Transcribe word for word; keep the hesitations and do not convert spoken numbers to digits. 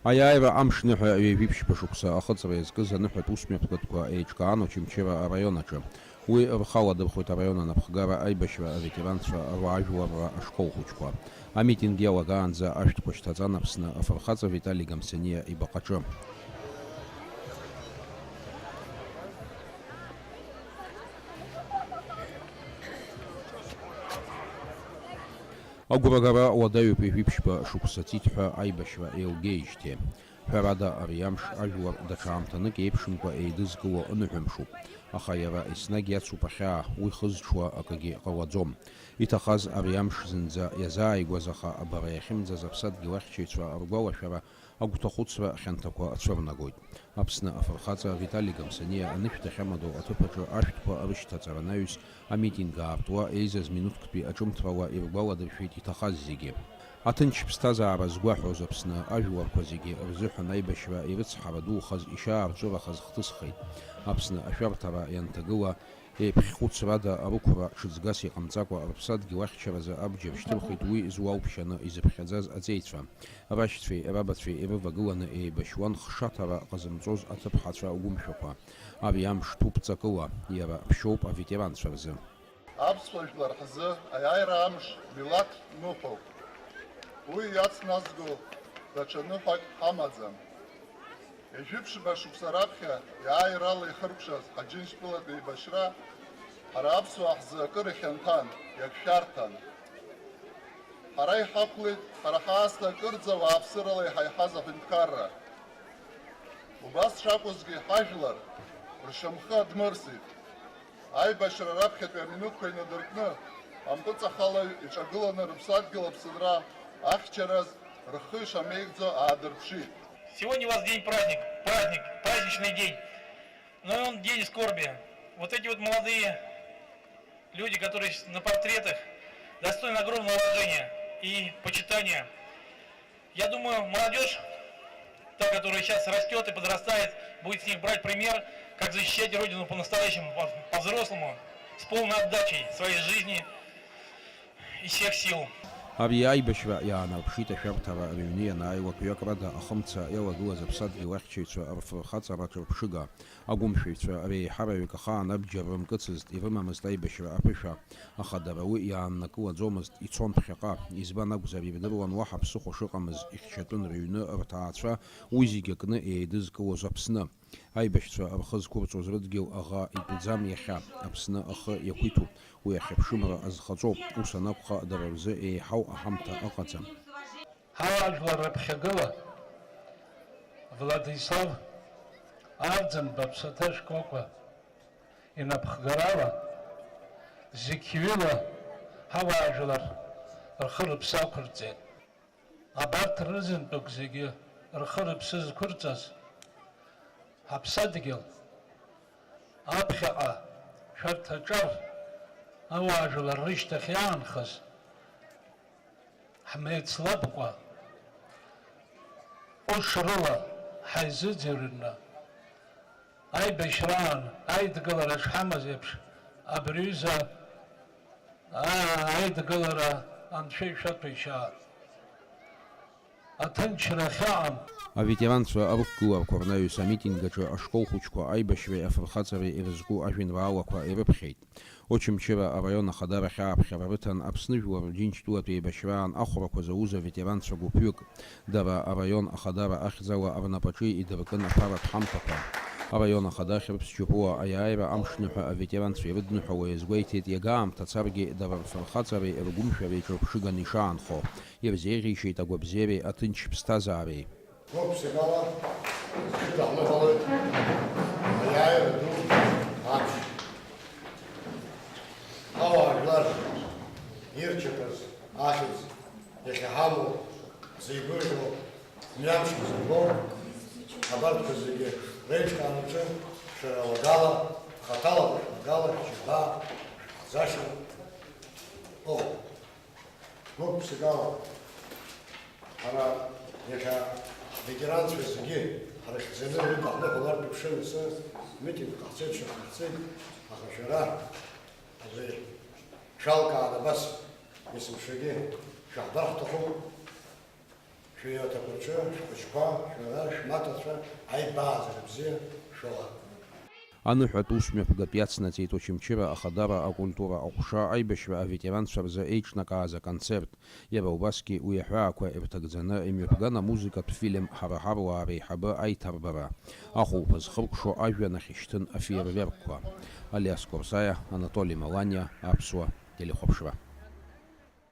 Аиааира амш ныҳәа ҩажәи ԥшьба шықәса ахыҵра иазкыз аныҳәатә усмҩаԥгатәқәа еиҿкаан Очамчыра араион аҿы. Уи рхы аладырхәит араион анапхгара аибашьра аветеранцәа руаажәларра ашкол хәыҷқәа. Амитинг иалагаанӡа ашәҭқәа шьҭаҵан Аԥсны афырхаҵа Витали Гамсаниа ибаҟаҿы. Агәрагара уадаҩуп ҩажәи ԥшьба шықәса ҵит ҳәа аибашьра еилгеижьҭеи. Ҳәарада, ари амш ажәлар даҽа аамҭанык еиԥшымкәа еидызкыло аныҳәамшуп, аха иара еснагь иацуп ахьаа, уи хызҽуа акгьы ҟалаӡом. Иҭахаз ари амш зынӡа иазааигәаз, аха абара иахьымӡаз аԥсадгьыл ахьчаҩцәа ргәалашәара агәҭахәыцра хьанҭақәа ацәырнагоит. Аԥсны афырхаҵа Витали Гамсаниа анышә дахьамадоу аҭыԥ аҿы ашәҭқәа рышьҭаҵара анаҩс амитинг аартуа еизаз минуҭктәи аҿымҭрала иргәаладыршәеит иҭахаз зегьы. Аҭынч ԥсҭазаара згәаҳәоз Аԥсны ажәларқәа зегьы рзыҳәан аибашьра ирыцҳара духаз ишьаарҵәырахаз хҭысхеит. Аԥсны ашәарҭара ианҭагыла, еиԥхьхәыцрада арықәра ҽыҵгас иҟамҵакәа рыԥсадгьыл ахьчаразы абџьар шьҭырхит уи зуалԥшьаны изыԥхьаӡаз аҵеицәа. Рашьцәеи рабацәеи ирывагыланы еибашьуан хшаҭара ҟазымҵоз аҭыԥҳацәа агәымшәақәа. Ари амш ҭәуп ҵакыла, иара ԥшьоуп аветеранцәа рзы. Аԥсуа жәлар ҳзы аиааира амш милаҭтә ныҳәоуп. Уи иацназго даҽа ныҳәак ҳамаӡам. Ҩажәи ԥшьба шықәса раԥхьа иааирала ихыркәшаз Ҳаџьынџьтәылатә еибашьра ҳара аԥсуаа ҳзы акыр ихьанҭан, иагьшәарҭан. Ҳара иҳақәлеит, ҳара ҳаасҭа акырӡа уааԥсырала иҳаиҳаз аҳәынҭқарра. Убас шакәызгьы, ҳажәлар ршьамхы адмырсит. Аибашьра раԥхьатәи аминуҭқәа инадыркны, ампыҵахалаҩ иҿагыланы рыԥсадгьыл аԥсынра ахьчараз рхы ишамеигӡо аадырԥшит. Сегодня у вас день праздник, праздник, праздничный день. Но и он день скорби. Вот эти вот молодые люди, которые на портретах, достойны огромного уважения и почитания. Я думаю, молодежь, та, которая сейчас растет и подрастает, будет с них брать пример, как защищать Родину по-настоящему, по- по-взрослому, с полной отдачей своей жизни и всех сил. Ари аибашьра иаанарԥшит ашәарҭара рыҩны ианааилак ҩакрада ахымца иалагылаз аԥсадгьыл ахьчаҩцәа рфырхаҵараҿы рыԥшыга. Агәымшәаҩцәа реиҳараҩык ахаан абџьар рымкыцызт, ирымамызт аибашьра аԥышәа, аха дара уи иааннакылаӡомызт, ицон ԥхьаҟа, избан акәзар, ирдыруан уаҳа ԥсыхәа шыҟамыз, ихьчатәын рыҩны, рҭаацәа, уи зегьы акны еидызкылоз Аԥсны. Аибашьцәа рхы зқәырҵоз рыдгьыл аӷа итәӡам иахьа, Аԥсны ахы иақәиҭуп, уи ахьыԥшымра азхаҵоуп, ус анакәха, дара рзы еиҳау аҳамҭа ыҟаӡам. Ҳауаажәлар раԥхьагыла, Владислав Арӡынба аԥсаҭа шкәакәа инапхгарала, зқьҩыла ҳауаажәлар рхы-рыԥсы ақәырҵеит. Абарҭ рызынтәык зегьы рхы-рыԥсы зқәырҵаз, ҳаԥсадгьыл аԥхьаҟа шәарҭаҿар ауаажәлар рышьҭахь иаанхаз, ҳмеицлабкәа, ҟәышрыла ҳаизыӡырҩны, аибашьраан аидгылара шҳамаз еиԥш, абри аҩыза, аа, аидгылара Анцәа ишәаҭәеишьаат. Аҭынчра ахьаҟам. Аветеранцәа рықәгыларақәа рнаҩс амитинг аҿы ашкол хәыҷқәа аибашьреи афырхаҵареи ирызку ажәеинраалақәа ирыԥхьеит. Очамчыра араион ахадара ахь ааԥхьара рыҭан Аԥсны жәлар Џьынџьтәылатә еибашьраан ахәрақәа зауз аветеранцәа гәыԥҩык. Дара араион ахадара ахьӡала рнапаҿы идыркын аԥаратә ҳамҭақәа. Араион ахада Хьрыԥс Џьопуа аиааира амшныҳәа аветеранцәа ирыдныҳәало иазгәеиҭеит, иага аамҭа царгьы дара рфырхаҵареи ргәымшәареи ҿырԥшыганы ишаанхо. Ирзеиӷьеишьеит агәабзиареи аҭынч ԥсҭазаареи. Гәык-ԥсыкала зхы даҳныҳәалоит аиааира ду амш. Ауаажәлар ирчаԥаз ахьӡ иахьа ҳамоу зеигәырӷьо, мҩамшк зымбо, абарҭқәа зегьы реиҿкаараҿы шәара уагала, хаҭала шәнагала шәџьабаа шәхаӡашьа ыҟоуп. Гәык-ԥсыкала ҳара иахьа ҳветеранцәа зегьы ҳрыхьӡаны рыда ҳныҳәалартә еиԥшын асы митинг ҟаҳҵеит, шәҟаҳҵеит, аха шәара абри шәалкаан абас есымшагьы шәаҳбар ҳҭахуп. Шәиаҭақәа рҿы шәхәыҷқәа, шәара, шәмаҭацәа аибааӡара бзиа шәоуа. Аныҳәатә усмҩаԥгатә иацнаҵеит Очамчыра ахадара акультура аҟәша аибашьра аветеранцәа рзы еиҿнакааз аконцерт. Иара убасгьы уи аҳәаақәа ирҭагӡаны имҩаԥган амузыкатә фильм Ҳара ҳаруаа реиҳабы аиҭарбара, ахәылԥаз зхыркәшо ажәҩан ахь ишьҭын афеерверкқәа. Алиас Курсаиа, Анатоли Маланиа, Аԥсуа телехәаԥшра.